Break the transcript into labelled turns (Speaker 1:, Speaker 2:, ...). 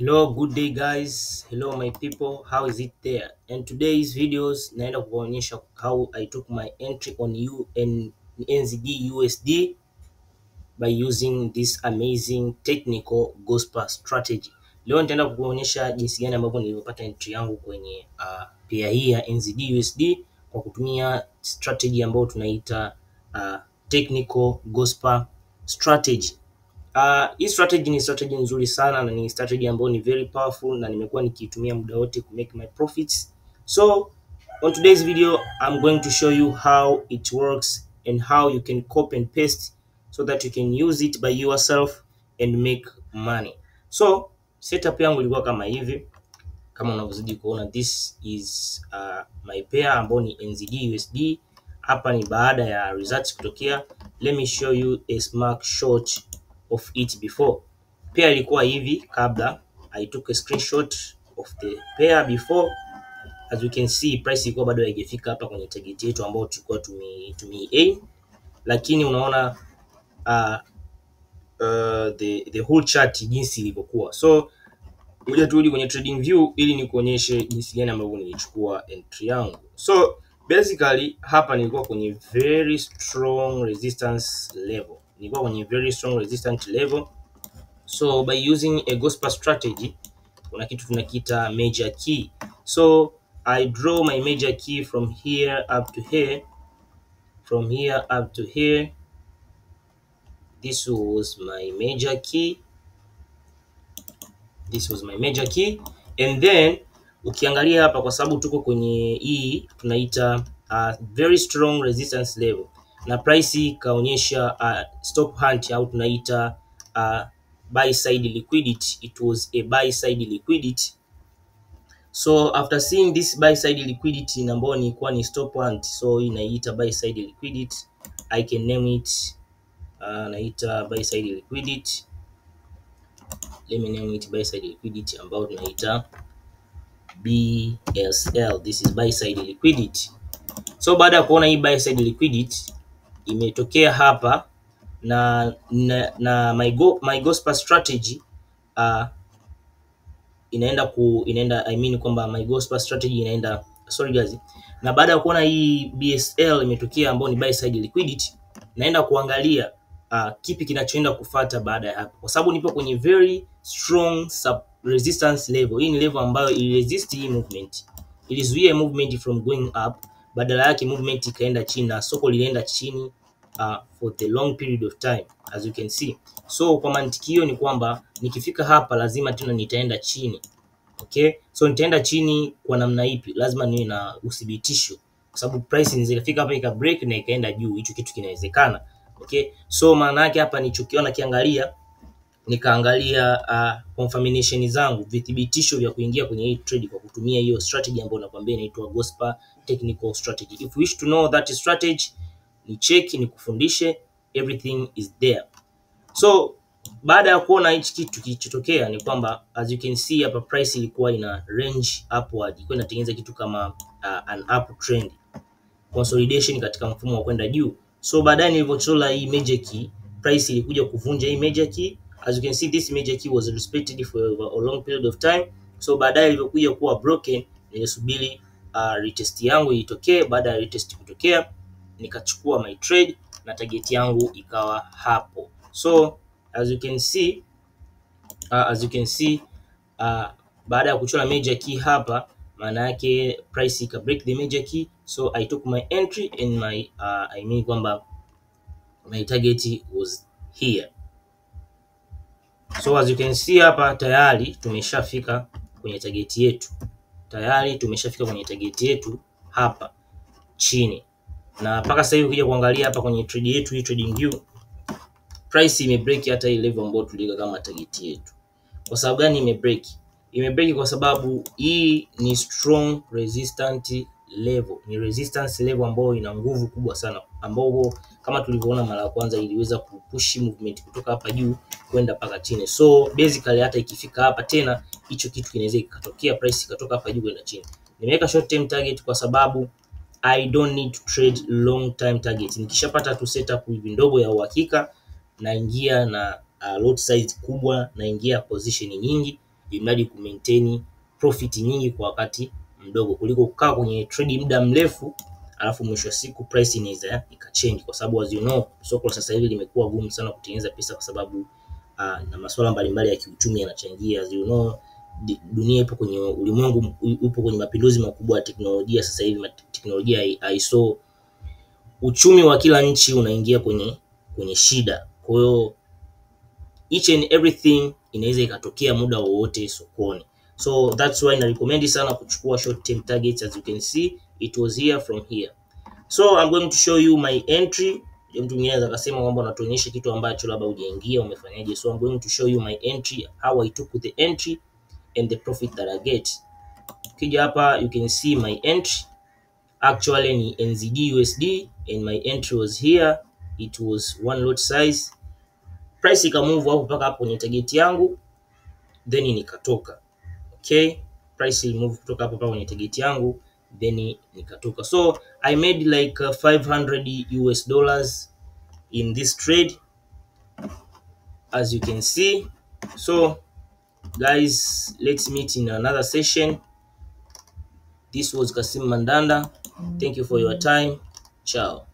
Speaker 1: Hello, good day guys. Hello my people, how is it there? And today's videos naenda kuonyesha how I took my entry on NZD USD by using this amazing technical Gosper strategy. Leo nitaenda kukuonyesha jinsi gani ambavyo nilipata entry yangu kwenye pair hii ya NZD USD kwa kutumia strategy ambayo tunaita technical Gosper strategy. Hii strategy ni strategy nzuri sana na ni strategy ambayo ni very powerful na nimekuwa nikiitumia muda wote ku make my profits. So on today's video I'm going to show you how it works and how you can copy and paste so that you can use it by yourself and make money. So setup yangu ilikuwa kama hivi, kama unavyozidi kuona, this is my pair ambayo ni NZD USD. Hapa ni baada ya results kutokea. Let me show you a snapshot of it before. Pair ilikuwa hivi kabla. I took a screenshot of the pair before. As you can see, price ilikuwa bado haijafika hapa kwenye target yetu ambayo tulikuwa tumi aim, lakini unaona the whole chart jinsi ilivyokuwa. So ngoja turudi kwenye trading view ili nikuonyeshe jinsi gani ambavyo nilichukua entry yangu. So basically hapa nilikuwa kwenye very strong resistance level. Nilikuwa kwenye very strong resistance level. So by using a Gosper strategy kuna kitu tunakiita major key. So I draw my major key from here up to here, from here up to here. This was my major key. This was my major key. And then ukiangalia hapa, kwa sababu tuko kwenye hii tunaita very strong resistance level na price ikaonyesha stop hunt au tunaita buy side liquidity. It was a buy side liquidity. So after seeing this buy side liquidity ambayo nilikuwa ni stop hunt, so hii naiita buy side liquidity. I can name it, naita buy side liquidity. Let me name it buy side liquidity ambayo tunaita BSL. This is buy side liquidity. So baada ya kuona hii buy side liquidity imetokea hapa na my Gosper strategy inaenda I mean kwamba my Gosper strategy inaenda, sorry guys, na baada ya kuona hii BSL imetokea ambayo ni buy side liquidity, naenda kuangalia kipi kinachoenda kufuata baada ya hapo, kwa sababu nipo kwenye very strong sub resistance level. Hii ni level ambayo iliresist hii movement, ilizuia movement from going up, badala yake movement ikaenda chini na soko lilienda chini for the long period of time as you can see. So kwa mantiki hiyo ni kwamba nikifika hapa lazima tena nitaenda chini. Okay, so nitaenda chini kwa namna ipi? Lazima niwe na uthibitisho, kwa sababu price inaweza ikafika hapa ika break na ikaenda juu, hicho kitu kinawezekana. Okay, so maana yake hapa nilichokiona kiangalia, nikaangalia confirmation zangu, vithibitisho vya kuingia kwenye hii trade kwa kutumia hiyo strategy ambayo nakwambia inaitwa Gosper Technical Strategy. If you wish to know that strategy, ni check nikufundishe, everything is there. So baada ya kuona hichi kitu kilichotokea ni kwamba as you can see hapa price ilikuwa ina range upward, ilikuwa inatengeneza kitu kama an up trend consolidation katika mfumo wa kwenda juu. So baadaye nilivyochora hii major key, price ilikuja kuvunja hii major key. As you can see, this major key was respected for a long period of time. So baadaye ilivyokuja kuwa broken, nilisubiri retest yangu itokee. Baada ya retest kutokea, nikachukua my trade na target yangu ikawa hapo. So as you can see, baada ya kuchora major key hapa, maana yake price ika break the major key. So I took my entry and my I mean kwamba my target was here. So as you can see hapa tayari tumeshafika kwenye target yetu. Tayari tumeshafika kwenye target yetu hapa chini. Na mpaka sasa hivi ukija kuangalia hapa kwenye trade yetu hii trading view, price imebreak hata hii level ambayo tuliweka kama target yetu. Kwa sababu gani imebreak? Imebreak kwa sababu hii ni strong resistant level. Ni resistance level ambayo ina nguvu kubwa sana, ambapo kama tulivyoona mara ya kwanza iliweza kupush movement kutoka hapa juu kwenda mpaka chini. So basically hata ikifika hapa tena hicho kitu kinaweza kikatokea, price ikatoka hapa juu kwenda chini. Nimeweka short term target kwa sababu I don't need to trade long time target. Nikishapata tu setup hivi ndogo ya uhakika, naingia na lot size kubwa, naingia position nyingi ili ku maintain profit nyingi kwa wakati mdogo, kuliko kukaa kwenye trade muda mrefu alafu mwisho wa siku price inaweza ikachange, kwa sababu as you know soko sasa hivi limekuwa gumu sana kutengeneza pesa kwa sababu na masuala mbalimbali ya kiuchumi yanachangia. As you know, dunia ipo kwenye ulimwengu upo kwenye mapinduzi makubwa ya teknolojia sasa hivi, teknolojia AI, so uchumi wa kila nchi unaingia kwenye shida. Kwa hiyo each and everything inaweza ikatokea muda wowote sokoni. So that's why na recommend sana kuchukua short term targets. As you can see, it was here from here. So I'm going to show you my entry. Mtu mwingine anaweza akasema kwamba unatuonyesha kitu ambacho labda hujaingia umefanyaje. So I'm going to show you my entry, how I took the entry and the profit that I get. Ukija hapa you can see my entry actually ni NZD USD and my entry was here, it was one lot size. Price ikamove hapo mpaka hapo kwenye target yangu then nikatoka. Okay, price ilimove kutoka hapo mpaka kwenye target yangu then nikatoka. So I made like 500 US dollars in this trade, as you can see. So guys, let's meet in another session. This was Kasim Mandanda. Thank you for your time. Ciao.